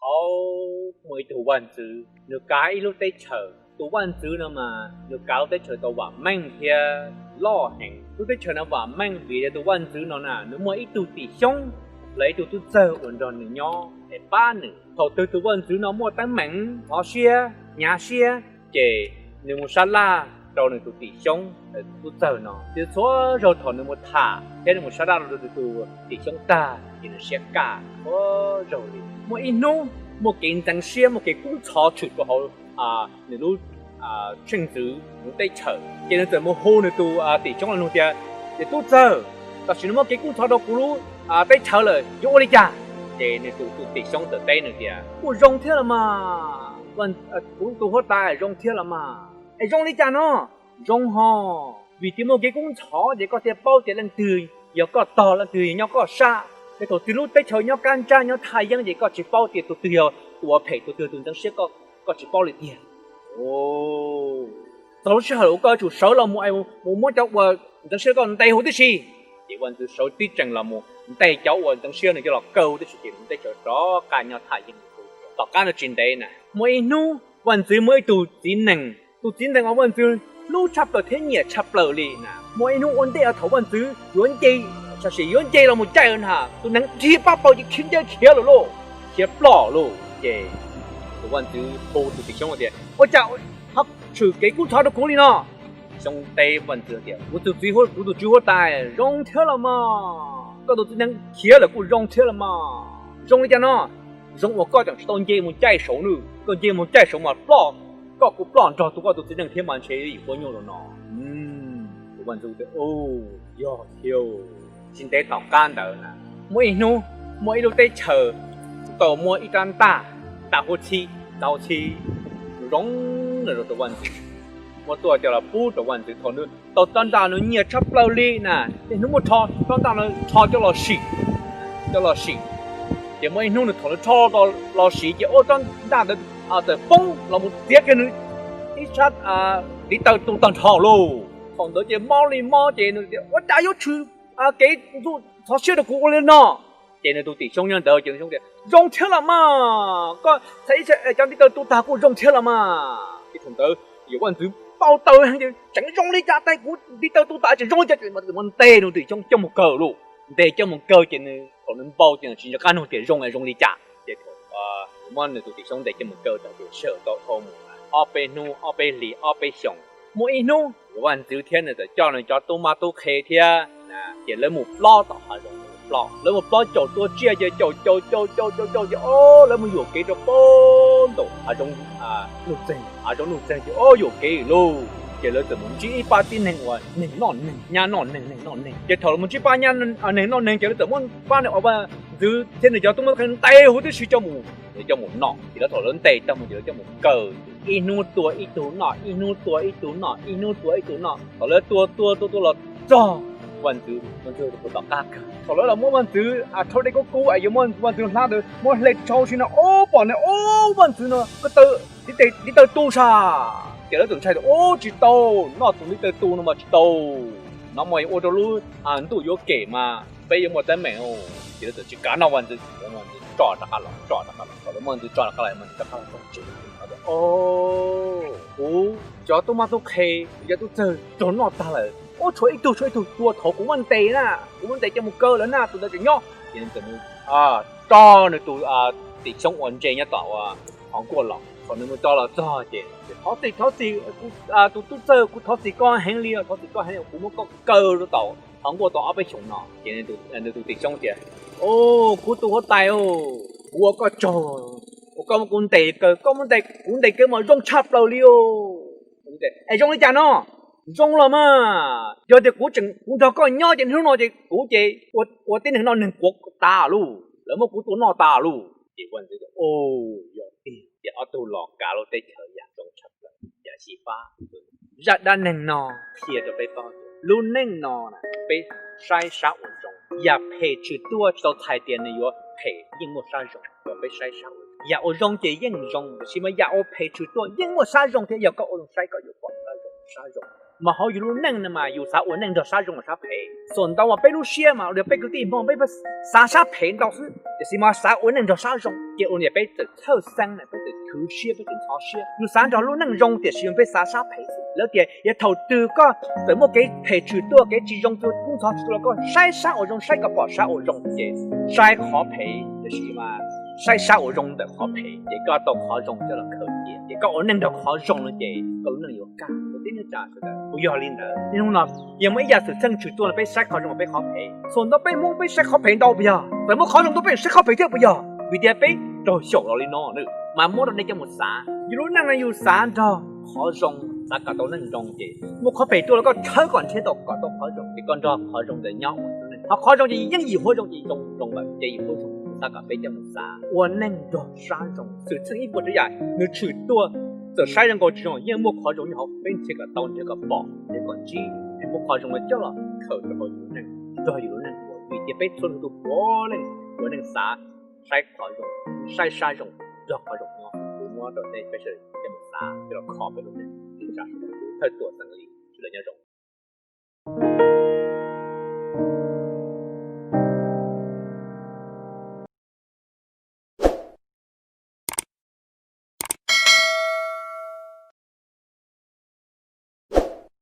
Thaum muaj ib tug vaj ntxwv nws kav ib lub teb chaws. Tus vaj ntxwv no mas nws kav lub teb chaws tau vam meej thiab loj heev. Lub teb chaws no vam meej vim tias tus vaj ntxwv no na nws muaj ib tug tim xyoob los ib tug tub txawg uas nrog nws nyob es pab nws. Thaum twg tus vaj ntxwv no muaj teeb meem, hnov siab, hnyav siab, ces nws mus sab laj rau nws tus tim xyoob tub txawg no. Ces txhua zaug thaum nws mus tham thiab nws mus sab laj rau nws tus tim xyoob tag ces nws siab kaj txhua zaug li. Muaj ib hnub muaj kev ntxeev siab, muaj kev kub ntxhov tshwm rau hauv nws lub tsheej ntxwv lub teb chaws, ces nws txawm mus hu nws tus tim xyoob los nug tias, Ces tub txawg, tam sim no muaj kev kub ntxhov rau kuv lub teb chaws lawm, yuav ua li cas? Ces nws tus tim xyoob txawm teb nws tias, Kuj zoo thiab los mas, kuv tus huab tais, zoo thiab los mas. Es zoo li cas no? Zoo hos, vim tias muaj kev kub ntxhov ces koj thiaj paub tias leej twg yog koj tog, leej twg yog nyob koj sab. Ces thaum twg lub teb chaws nyob kab ntsab nyob thaj yeeb ces koj tsis paub tias tus twg yog tus uas phem, tus twg yog tus ntxeev siab, koj tsis paub li tiag. Txog lub sij hawm uas koj yuav tsum sawv los mus, mus muab cov uas ntxeev siab koj ntes huv tib si. Ces vaj ntxwv sawv tib tsees los mus ntes cov uas ntxeev siab nws coj los kaw huv tib si ces lub teb chaws rov qab nyob thaj yeeb. Tom qab no tsis ntev na, muaj ib hnub vaj ntxwv muaj ib tug txiv nees. Tus txiv nees uas vaj ntxwv hlub tshaj plaws thiab nyiam tshaj plaws li na, muaj ib hnub ua ntej thaum vaj ntxwv yuav nce, tam sim yuav nce los mus caij na, tus nees dhia pab paug ces khiav nce khiav lawm lauj, khiav ploj lauj. Ces tus vaj ntxwv hu tus tim xyoob tias, Ua cas ho tshwm kev kub ntxhov rau kuv li no? Xyoob teb vaj ntxwv tias, Kuv tus txiv, kuv tus tswv huab tais, zoo thiab los mas. Koj tus txiv nees khiav lawm kuj zoo thiab los mas. Zoo li cas no? Zoo uas koj tseem tsis tau nce mus caij saud nawb, koj nce mus caij saud mas ploj, koj kuj ploj nrog tus koj tus txiv nees thiab mas ntshe yuav yim quab nyuj rau no. Tus vaj ntxwv tias, Yog thiab. Tsis ntev tom qab ntawd na, muaj ib hnub muaj ib lub teb chaws tau muaj ib rab ntaj, ntaj huab txhib, ntaj huab txhib zoo rau tus vaj ntxwv, muab tuaj coj los pub rau vaj ntxwv. Thaum nws tau rab ntaj nws nyiam tshaj plaws li na, ces hnub muab rho rab ntaj no rho coj los sim, coj los sim. Ces muaj ib hnub nws thaum nws rho los sim ces ua rab ntaj ntawd txawm poob los mus txiav kiag nws ib sab ntiv taw tu tag nrho lauj. Thaum ntawd ces mob li mob ces nws tias, Ua cas yuav tshwm kev ntxhov siab rau kuv ua li no? Ces nws tus tim xyoob nyob ntawd ces nws xyoob tias, Zoo thiab los mas, koj txhais cov ntiv taw tu tag kuj zoo thiab los mas. Ces thaum ntawd yawm vaj ntxwv npau taws heev ces, Tseem zoo li cas, kuv ntiv taw tu tag tseem zoo li cas? Ces nws ntes nws tim xyoob coj mus kaw lauj. Ntes coj mus kaw ces nws thaum nws npau ces nws tsis nco qab nug tias zoo es zoo li cas. Ces thaum muab nws tus tim xyoob ntes coj mus kaw tag ces sij hawm tau dhau mus ob peb hnub, ob peb hlis, ob peb xyoos, muaj ib hnub yawm vaj ntxwv thiab nws txawm coj nws cov tub mab tub qhe thiab, ces lawv mus plob tom hav zoov, lawv mus plob caum tua tsiaj ces caum caum caum caum caum caum ces o lawv mus yuam kev rau pem ntaum hav zoov nuj txeeg, hav zoov nuj txeeg ces o yuam kev lauj. Ces lawv txawm mus ntsib ib pab tib neeg uas neeg noj neeg, nyab noj neeg, neeg noj neeg. Ces thaum lawv mus ntsib pab nyab neeg noj neeg ces lawv txawm muab pab nws ua vaj ntxwv thiab nws cov tub mab qhe ntes huv tib si coj mus, coj mus noj. Ces lawv thaum lawv ntes tag mus ces lawv coj mus kaw, ib hnub tua ib tug noj, ib hnub tua ib tug noj, ib hnub tua ib tug noj. Thaum lawv tua tua tua tua los txog vaj ntxwv, vaj ntxwg tom qab kawg. Thaum lawv los muab vaj ntxwv rhaub dej kub kub es yuav muab vaj ntxwg hlab ntawd muab hle rau hauv si no o pom nws o vaj ntxwv no ko taw, ntiv taw tu sas. Ces lawv txawm ntshai tias o tsis tau, noj tus ntiv taw tu no mas tsis tau, no mas yuav ua rau lub ntuj yuav kem mas peb yuav muaj teeb meem. Ces lawv txawm tsis kav noj vaj ntxwv, tso rov qab los, tso rov qab los. Thaum lawv muab vaj ntxwv tso rov qab los mas nws rov qab los txog tsev, kuv cov tub mab tub qhe, kuv cov tub txawg raug noj tag lawm, ua tshuav ib tug, tshuav ib tug tua thaum kuv muab ntes na, kuv muab ntes coj mus kaw lawm na, tus ntawd tseem nyob. Ces nws txawm mus tso nws tus tim xyoob uas ntse nyob tom qhov nkuaj los. Thaum nws mus tso los txog ces, Thov txim, thov txim, tus tub txawg, kuv thov txim koj heev li, thov txim koj heev li, kuv muab koj kaw rau tom qhov nkuaj tau ob peb xyoos no. Ces nws tus tim xyoob tias, O, kuv tus huab tais, kuv ua koj tsaug uas koj muab kuv ntes kaw, koj muab ntes, kuv ntes kaw mas zoo tshaj plaws li. Es zoo li cas no? Zoo los mas, yog tias kuv tseem, kuv nrog koj nyob ces hnub no ces kuv ces ua tib neeg noj neeg quav tas lauj, lawv muab kuv tua noj tas lauj. Ces vaj ntxwv tias, O, yog tiag. Ces ob tug los kav lub teb chaws yam zoo tshaj plaws, yam xyiv fab. Zaj dab neeg no qhia rau peb paub, lub neej no peb saib sab ua zoo, yam phem tshwm tuaj tsis tau txhais tias nws yuav phem, yeej muaj sab zoo. Kom peb saib sab ua zoo, yam ua zoo ces yeej zoo, tiam sis mas yam ua phem tshwm tuaj yeej muaj sab zoo thiab. Yog koj ua zoo saib koj yuav pom sab zoo, sab zoo. Mas hauv yus lub neej no mas yus xav ua neej nrog sab zoo los sab phem. Txhua ntau mas peb lub siab mas los yog peb kwv tij Hmoob peb xav sab phem ntau xwb, tiam sis mas xav ua neej nrog sab zoo ces ua li peb txawm txhawj xeeb na, peb txawm khwv siab, peb txawm ntxhov siab. Yus xav nrog lub neej zoo tiam sis yus peb xav sab phem xwb. Lawv tias yog thaum twg koj txawm muaj kev phem tshwm tuaj, kev tsis zoo tuaj, kub ntxhov tshwm tuaj los koj saib sab uas zoo, saib kom pom sab uas zoo ces saib qhov phem, tiam sis mas saib sab uas zoo ntawm qhov phem ces koj tau qhov zoo coj los khaws cia, ces koj ua neej nrog qhov zoo no ces koj lub neej yuav kaj. Kwv tij neej tsa sawv daws, puas yog li ntawd? Hnub no yog muaj ib yam xwm txheej tshwm tuaj no peb saib qhov zoo los peb qhov phem? Txhua ntau peb Hmoob peb saib qhov phem ntau puas yog? Txawm muaj qhov zoo tuaj peb saib qhov phem thiab puas yog? Vim tias peb raug xyaum los li no, mas muab rau nej coj mus xav. Yus lub neej no yus xav nrog qhov zoo, xav kom tau neej zoo ces muaj qhov phem tuaj los koj khawb kom nrhiav tau kom tau qhov zoo ces koj nrog qhov zoo ntawd nyob ua neej. Ho qhov zoo ces yeej yim huab zoo ces zoo zoo lawm ces yim huab zoo. Xav kom peb coj mus xav ua neej nrog sab zoo. Xwm txheej ib puas tsav yam nws tshwm tuaj, txawm saib zoo nkaus tsis zoo yeej muaj qhov zoo nyob hauv, peb nrhiav kom tau, nrhiav kom pom, nrhiav kom ntsib, es muab qhov zoo no coj los khaws rau hauv yus lub neej, nrog yus lub neej ua. Vim tias peb txhua tus puav leej ua neej xav saib qhov zoo, saib sab zoo, nrog qhov zoo nyob. Kuv muab rau nej peb sawv daws coj mus xav, coj los kho peb lub neej. Thawj tuam xeem Lis, sawv daws nyob zoo.